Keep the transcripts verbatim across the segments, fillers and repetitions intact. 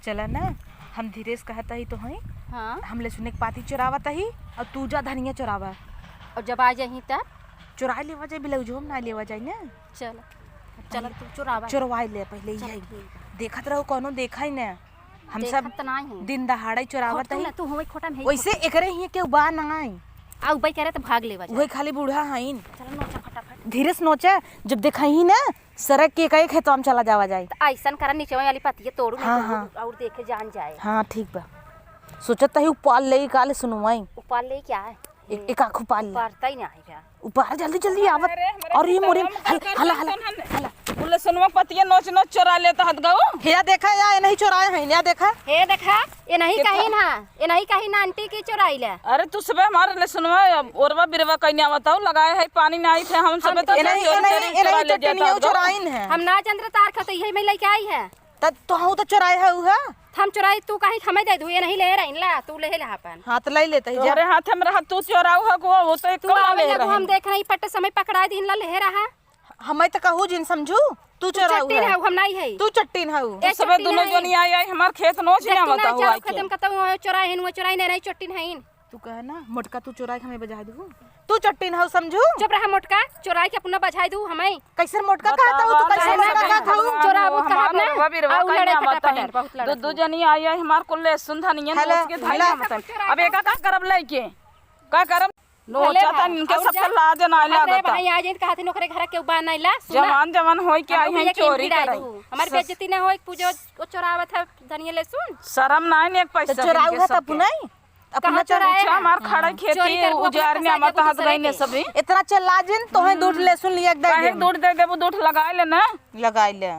चला ना, हम धीरे से कहत हई तो हई। हाँ। हम लहसुन के पाती चोरावत हई और तू जा धनिया चोरावा। और जब आ जाही तब? चोराई लेवा जाई, ब्लाउजो में ना लेवा जाई ना। चल, चल तू चोरावा। चोरवाई ले पहले चल, यही। ठीक बा। देखत रहो, कोनो देखा ही ना। हम सब देखत त नाई हूँ। दिन दहाड़े चोरावत खोट तू हई। ना, तू होई खोटा में है वैसे खोटा। एकरे ही केहू बा नाई। आ उबई करे त भाग लेवा जाए। उहे खाली बूढ़ा हईन। चल नोचा फटाफट। धीरे से नोचा, जब देखा ही ना, सरक के कई खेतवा में चला जावा जाए। त ऐसन करा, नीचे वाली पतिया तोड़ू, नहीं हाँ, तो हाँ। और, और देखे जान जाए। हाँ, ठीक बा। सोचत ही उपाल ले काले सुनवाई। उपाल ले क्या है? एक, एक आँख उपाल ले। उपारता ही नहीं है। उपार जल्दी, जल्दी आवत। अरे, हमरे और ये मोरे खेतवा में हला, का हला, करता हला, हन? हला। बोले सुनवा पतिया नोच नोच चोरा लेता हत गऊ। हे देखा या, ये नहीं चोराए हैं, या देखा। हे देखा, ये नहीं देखा। कहीं ना, ये नहीं कहीं ना आंटी की चोराई ले। अरे तू सबे हमारे ले सुनवा, ओरवा बिरवा कहीं आवत हो, लगाए है पानी नहीं थे, हम सबे तो ए नहीं, चोरी ए नहीं, चोरी ए चोरा नहीं, ले चटनिया जाता हत गऊ। चोराइन है। हम ना जानत तार खा तो यही में लेके आई है। त तोहू त चोराए है उहा? हम चोराई, तू काहे हमें दे दू? ये नहीं ले रही ला, तू ले ले अपन। हाँ, त ले लेते ही जा। तोहरे हाथ में रहा, तू चोराऊ है को, वो तो एक तू कौन आवे ले लगू, रही? हम देख रही पट्टे समय पकड़ा दिन ला ले रहा। हमें त कहू जिन समझू, तू तू चोराऊ चट्टीन है। है, हम नहीं है। तू चट्टीन है। ए, तू सबे चट्टीन दोनों है। जनी आई आई हमार खेत नोच जब ना तू ना बताऊ जाओ आई के। खत्म करता हूँ, चोराए हैं, वो चोराए नहीं रही, चट्टीन है। तू कहे ना, मोटका तू चोराई के हमें बजा दू। तू चट्टीन हऊ समझू। चुप रहा मोटका, चोराई के अपना बजाय दू हमें। कैसे मोटका कहत हऊ तू, बतावा कैसे ना, मोटका कहत हऊ? चोराबू हमार कहत ना, बरवा बिरवा आऊ कहीं लड़े ना फटाफट, बताई। बहुत लड़त दू, दू हऊ। जनी आई, आई हमार कुल ले सुन धनिया हेलो, नोच के धाई हेलो। ना बताई। अब एका का करब लइके? का करब? हेलो नोचा था भाई, इनके और सबके जा। लाज ना अरे लागत। भाई, आ जाइन कहत ही नोकरे घर के उबा नहीं ला, सुना। जवान, जवान होई के हम आई लोग हैं ये के चोरी इनकी राय करे। दू। हमार स- बेइज्जती ना होई, पूजो, वो चोरावत है धनिया ले सुन। शर्म ना है, एक पैसा तो चोराऊ इनके है तब सबके। नहीं? अपना कहाँ चोराए चोरी हैं? हमार खड़ा हम्म। खेती चोरी करबू, अपना उजार में फंसा आवत देबू हाथ गई ने दूसरे के। सभी। इतना चिल्ला जिन, तोहे हम्म। दूध लहसुन लिया के दे काहे देबू। दूध दे देबू, दूध लगाए ले ना। लगाए ले।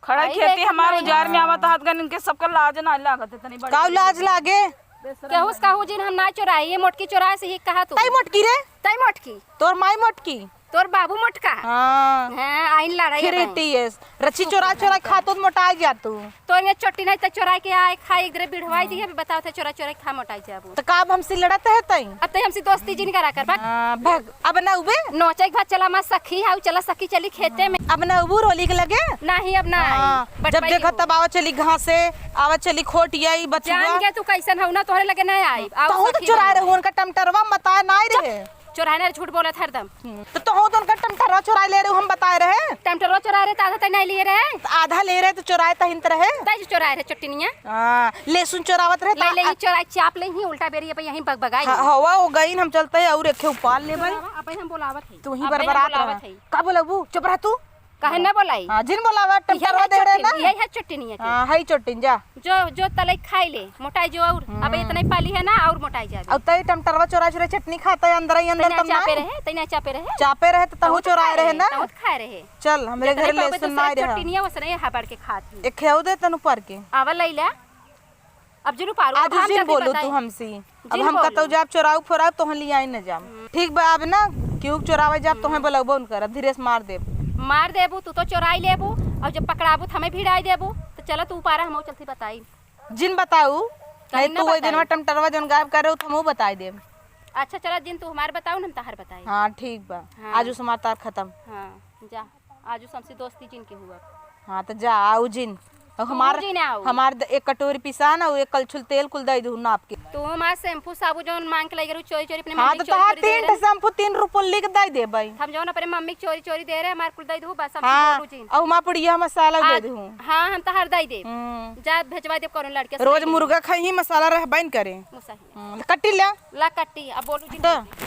खड़ा आई खेती देखत हमार नहीं। उजार में आवत हाथ गई, इनके सबका लाज ना लागत, इतनी बड़ी काऊ बड़ी लाज लागे? केहू से कहू जिन हम ना चोराई, ये मोटकी चोराए से ही कहा तू। तई मोटकी रे? तई मोटकी। तोर माई मोटकी। तोर बाबू मोटका। हाँ। हाँ, आइन लड़ाई है भाई। Three T S। रची चोरा चोरा खा तो मोटा जा तू। तो ये चोटी नहीं तो चोरा के आए खा, एक दरे बिढ़वाई दी है, अभी बताओ थे चोरा चोरा खा मोटा जाबू। तो का अब हमसे लड़त है तई? अब तो हमसे दोस्ती जिन करा कर, भाग। हाँ, भाग। अब ना उबे? नोचे के बाद चला मा सखी हाउ, चला सखी चली खेते में। अब ना उबू रोली के लगे? नहीं, अब ना आई। हाँ, जब बटवाई देखा हो। तब आवा चली घासे, आवा चली खोट यही बचुआ। जान के तू कैसन हऊ ना, तोहरे लगे नहीं आई। आउ तहू तो सखी चुराए बन रहू, के। उनका टमटरवा मता नहीं चुप। रहे। चोराए ना, झूठ बोलत हरदम। हम्म, तो तोहू तो उनका टमटरवा चुराए ले रहू, हम बताए रहे। टमटरवा चोराए रहे तो आधा तय नहीं लिए रहे। तो आधा ले रहे तो चुराए तहिन त रहे। तय जो चोराए रहे चट्टिनिया। हाँ, लहसुन चोरावत रहे ले, तो ले, आ- ये चोराए चाप ले ही उल्टा बेरी अब यहीं बगबगाई। हाँ, हवा हो गई, हम चलते हैं और एक उपाल ले भाई। अब हम बोलावत है। तू ही अब हम बरबरात बोलावत रहा। है। का बोलबू? चुप रह तू। काहे ना बोलाई? हाँ, जिन बोलावा, यही टमटरवा है दे रहे चट्टिन, ना। यही है चट्टिनिया के। हाँ, है चट्टिन, जा। जो, जो तले खाई ले, मोटाई जो और। अब हम्म। इतना ही पाली है ना, और मोटाई जाबे। अब तई टमटरवा चोरा चोरा चटनी खाता है, अंदर ही अंदर तैने तब ना। चापे रहे, तैने चापे रहे। चापे रहे तो तहु तहु तो चोराए खाए रहे रहे, ना। तहु तो खाए रहे। चल, हमरे जितने घर पावे लहसुन दूसरे ना रहा। चट्टिनिया वसने यहाँ बढ़ के खात ही। एक खेव दे तनु पर के। आवा लैला। अब जिन उपारू, आज अब हम जिन जल्दी बोलू बताई। तू हमसे। अब जिन हम बोलू। कतौ जाब चोराऊ फोराऊ तोहन लियाई न जाब। हम्म। ठीक बा, अब ना केहू चोरावे जाब तोहे हम्म। बोलबो न करब, धीरे से मार देब। मार देबू तू तो चोराई लेबू, और जब पकड़ाबू त हमें भिड़ाई देबू। तो चला तू उपारा, हम चलती बताई। जिन बताऊ, कहीं नहीं ना तू वही दिन बताई। में टमटरवा जौन गायब करे उ त हमहू बताई देब। अच्छा चला जिन तू हमार बताऊ न हम तहार बताई। हाँ ठीक बा। हाँ। आज उस मार तार खत्म। हाँ जा। आजू सबसे दोस्ती जिन के हुआ। हाँ, तो जा, आऊ जिन। और तू हमार, जिन आऊ। हमार द-, एक कटोरी पिसान और एक कलछुल तेल कुल दे दू नाप के। तू हमार शैम्पू साबु जौन मांग के लई गरू चोरी चोरी अपने हाँ, मम्मी तो के चोरी तहार चोरी दे तीन ठे रहे। शैम्पू तीन रुपये लिख दे दे भाई। हम जौन अपने मम्मी के चोरी चोरी दे रहे, हमार कुल दे दू, बस हम हाँ, बोलू जिन। और हमार पुड़िया मसाला दे आज, दू। हाँ, हम तहार दे दे। हम्म। जा भेजवा दे कोनो लड़के से रोज ले ले। मुर्गा खाई ही मसाला रहबे न करे। मुसाही। हम्म, कट्टी ले। ला कट्टी, अब बोलू जिन तो। मम्मी।